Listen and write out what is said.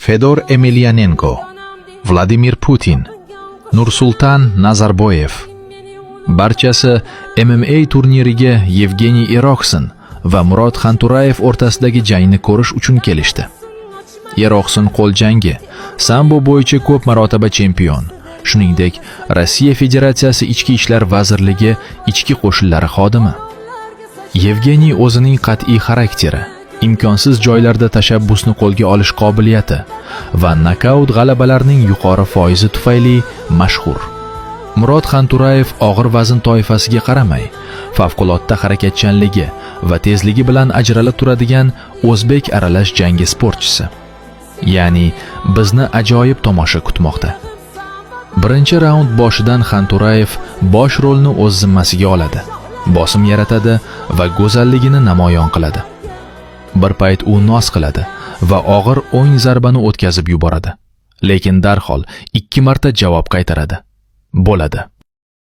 Fedor Emelianenko, Vladimir Putin, Nursultan Nazarboyev. Barchasi MMA turniriga Yevgeniy Eroxin va Murod Xanturayev o'rtasidagi jangni ko'rish uchun kelishdi. Eroxin qo'l jangi, sambo bo'yicha ko'p marotaba chempion. Shuningdek, Rossiya Federatsiyasi Ichki ishlar vazirligi ichki qo'shinlari xodimi. Yevgeniy o'zining qat'iy xarakteri, imkonsiz joylarda tashabbusni qo'lga olish qobiliyati va nokaut g'alabalarining yuqori foizi tufayli mashhur. Murod Xanturayev og'ir vazn toifasiga qaramay, favqulodda harakatchanligi va tezligi bilan ajralib turadigan o'zbek aralash jangi sportchisi. Ya'ni bizni ajoyib tomosha kutmoqda. Birinchi raund boshidan Xanturayev bosh rolni o'z zimmasiga oladi. Bosim yaratadi va go'zalligini namoyon qiladi. Bir payt u nos qiladi va og'ir o'ng zarbani o'tkazib yuboradi. Lekin darhol ikki marta javob qaytaradi. Bo'ladi.